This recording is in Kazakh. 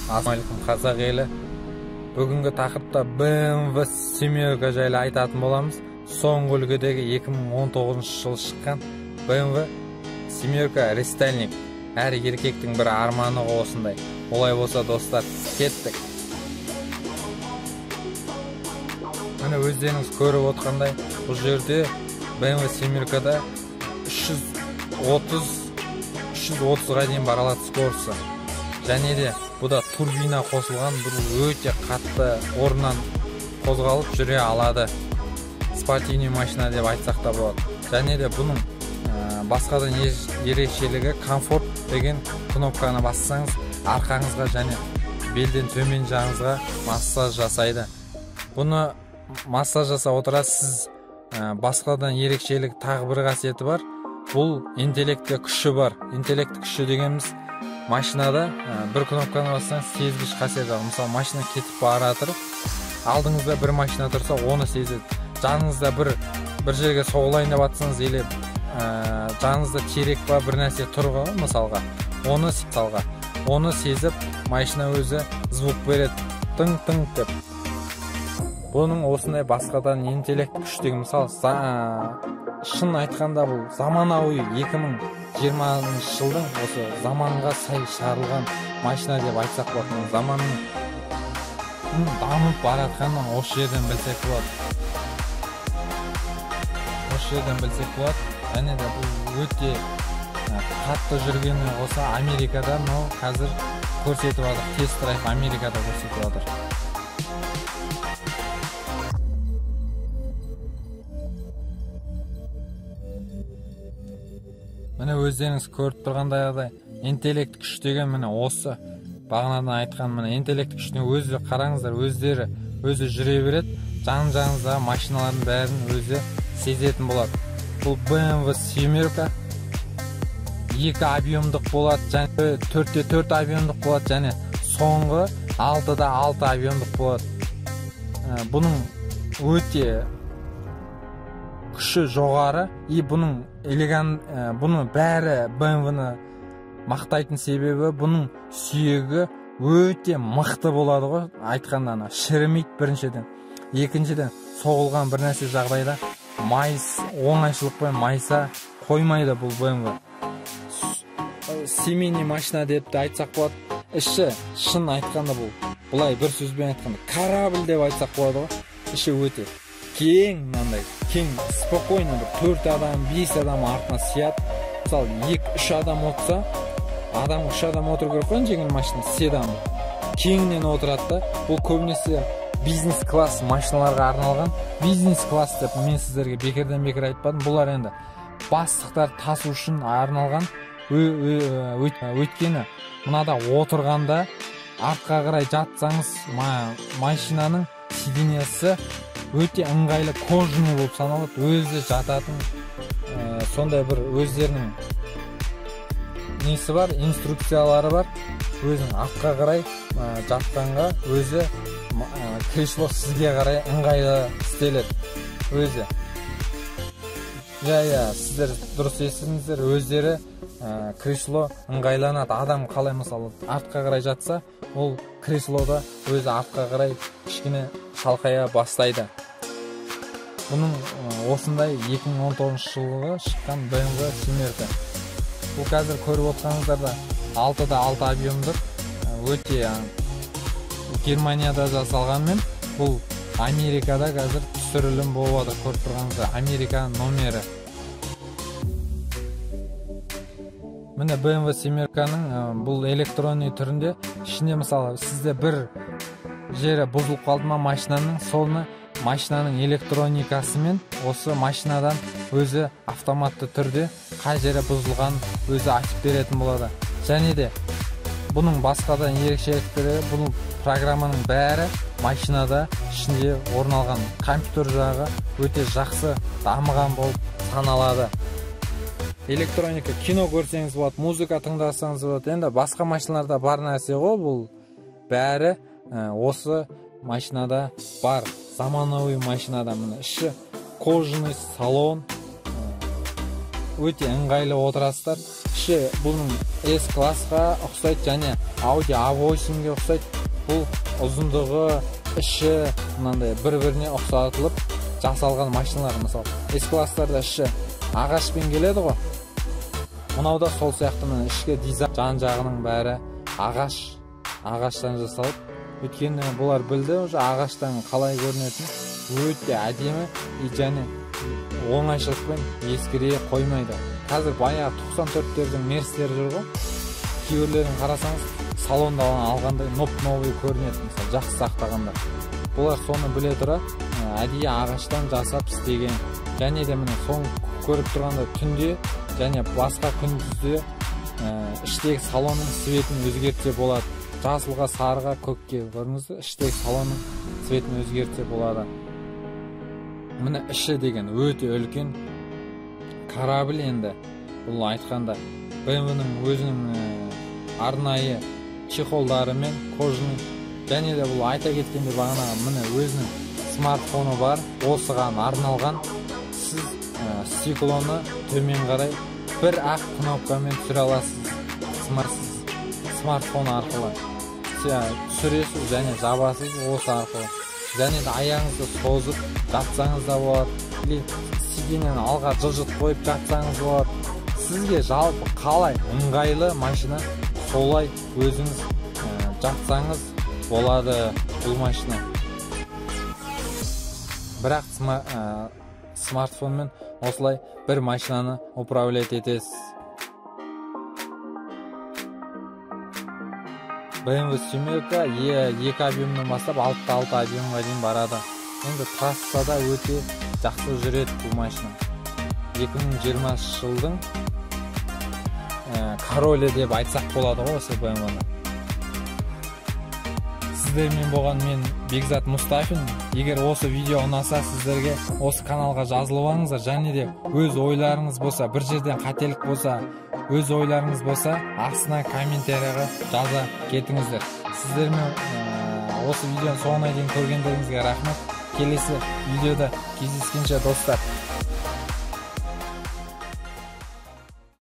Ассалаумағалейкум, қазақ елі. Бүгінгі тақырыпта BMW семерка жайлы айтатын боламыз. Соңғы үлгідегі 2019 жылы шыққан BMW семерка рестайлинг. Әр еркектің бір арманы осындай. Олай болса, достар, кеттік. Міне өздеріңіз көріп отырғандай, бұл жерде BMW семеркада 330-ға дейін бара алады скоросты. Және де бұда турбина қосылған, бұл өте қатты орнынан қозғалып жүре алады. Спортивный машина деп айтсақ та болады. Және де бұның басқадан ерекшелігі комфорт деген кнопканы бассаңыз, арқаңызға және белден төмен жағыңызға массаж жасайды. Бұны массаж жасап отырасыз. Басқадан ерекшелік тағы бір қасиеті бар. Бұл интеллектті күші бар. Интеллектті күші дегеніміз машинада бір кнопканы бассаңыз сезгіш қасиеті бар. Мысалы, машина кетіп бара жатыр, алдыңызда бір машина тұрса, оны сезеді. Жаныңызда бір жерге соғылайын деп атсаңыз, или жаныңызда терек па бір нәрсе тұр ғой, мысалға, оны сезіп, машина өзі звук береді, тың-тың деп. Бұның осындай басқадан интеллект күш деген, мысалы, шын айтқанда бұл заманауи 2020 жылдың осы заманға сай шығарылған машина деп айтсақ болады. Заманның дамып бара жатқанын осы жерден білсек болады. Осы жерден білсек болады. Және де бұл өте қатты жүргеніне қоса Америкада мынау қазір көрсетіп жатыр. Тест-драйв Америкада көрсетіп жатыр. Міне өздеріңіз көріп тұрғандай, интеллект күш деген міне осы бағанадан айтқан, міне интеллект күшіне өзі қараңыздар, өздері өзі жүре береді, жан-жағыңыздағы машиналардың бәрін өзі сезетін болады. Бұл BMW семерка 2 объемдық болады, және 4-4 объемдық болады, және соңғы 6-6 объемдық болады. Бұның өте күші жоғары, и бұның элегант, бұны бәрі BMW-ны мақтайтын себебі бұның сүйегі өте мықты болады ғой, айтқанда ана шірімейді біріншіден. Екіншіден, соғылған бір нәрсе жағдайда майыс оңайшылықпен майса қоймайды бұл BMW. Семейный машина деп те айтсақ болады. Іші шын айтқанда бұл былай бір сөзбен айтқанда корабль деп айтсақ болады ғой. Іші өте кең, мынандай кең, спокойно бір 4 адам, 5 адам артына сияды. Мысалы, 2-3 адам отырса, адам 3 адам отыру керек қой, жеңіл машина, седан. Кеңінен отырады да. Бұл көбінесе бизнес класс машиналарға арналған. Бизнес класс деп мен сіздерге бекерден бекер айтпадым. Бұлар енді бастықтар тасу үшін арналған. Өйткені мынада отырғанда артқа қарай жатсаңыз, машинаның сиденьесі өте ыңғайлы кожаный болып саналады. Өзі жататын сондай бір өздерінің несі бар, инструкциялары бар. Өзінің артқа қарай жатқанға өзі кресло сізге қарай ыңғайлы істеледі өзі. Иә, сіздер дұрыс естідіңіздер, өздері кресло ыңғайланады. Адам қалай мысалы артқа қарай жатса, ол креслода өзі артқа қарай кішкене шалқая бастайды. Бұның осындай 2019 жылғы шыққан BMW семерка. Бұл қазір көріп отырғаныңыздарда 6-6 объемдық, өте Германияда жасалғанмен, бұл Америкада қазір түсірілім болып жатыр, көріп тұрғаныңыздар, Америка номері. Міне BMW семерканың бұл электронный түрінде ішінде мысалы сізде бір жері бұзылып қалды ма машинаның, соны машинаның электроникасымен осы машинадан өзі автоматты түрде қай жері бұзылған өзі айтып беретін болады. Және де бұның басқадан ерекшеліктері, бұл программаның бәрі машинада ішінде орын алған. Компьютер жағы өте жақсы дамыған болып саналады. Электроника, кино көрсеңіз болады, музыка тыңдасаңыз болады. Енді басқа машиналарда бар нәрсе ғой, бұл бәрі осы машинада бар. Заманауи машинада міне іші кожаный салон, өте ыңғайлы отырасыздар. Іші бұның S классқа ұқсайды және Audi A8-ге ұқсайды. Бұл ұзындығы, іші мынандай бір-біріне ұқсатылып жасалған машиналар. Мысалы, S класстарда іші ағашпен келеді ғой. Мынау да сол сияқты, мына ішкі дизайн, жан-жағының бәрі ағаштан жасалып. Өйткені бұлар білді уже ағаштан қалай көрінетінін. Өте әдемі және оңайшылықпен ескіре қоймайды. Қазір баяғы 94-тердің мерстері жүр ғой. Кейбіреулерін қарасаңыз, салонда алғандай ноп-новый көрінеді, мысалы, жақсы сақтағандар. Бұлар соны біле тұра әдейі ағаштан жасап істеген. Және де міне соны көріп тұрғанда түнде және басқа күндізде іштегі салонның цветін өзгертсе болады. Жасылға, сарыға, көкке, көрдіңіз бе? Іштегі салонның цветін өзгертсе болады. Міне іші деген өте үлкен корабль енді. Бұл айтқанда BMW-ның өзінің арнайы чехолдарымен, кожаный. Және де бұл айта кеткенде бағанағы міне өзінің смартфоны бар, осыған арналған. Сіз стеклоны төмен қарай бір ақ кнопкамен түсіре аласыз. Смартфон арқылы түсіресіз және жабасыз осы арқылы. Және де аяғыңызды созып жатсаңыз да болады, или сиденьені алға жылжытып қойып жатсаңыз болады. Сізге жалпы қалай ыңғайлы машина, солай өзіңіз жатсаңыз болады бұл машина. Бірақ смартфонмен осылай бір машинаны управлять етесіз. BMW семерка E2 объемнан бастап 6.6 объемға дейін барады. Енді трассада өте жақсы жүреді бұл машина. 2020 жылдың королі деп айтсақ болады ғой осы BMW-ны. Сіздермен болған мен Бекзат Мұстафин. Егер осы видео ұнаса, сіздерге осы каналға жазылып алыңыздар. Және де өз ойларыңыз болса, бір жерден қателік болса, өз ойларыңыз болса, астына комментарияға жаза кетіңіздер. Сіздермен осы видеоның соңына дейін көргендеріңізге рахмет. Келесі видеода кездескенше, достар.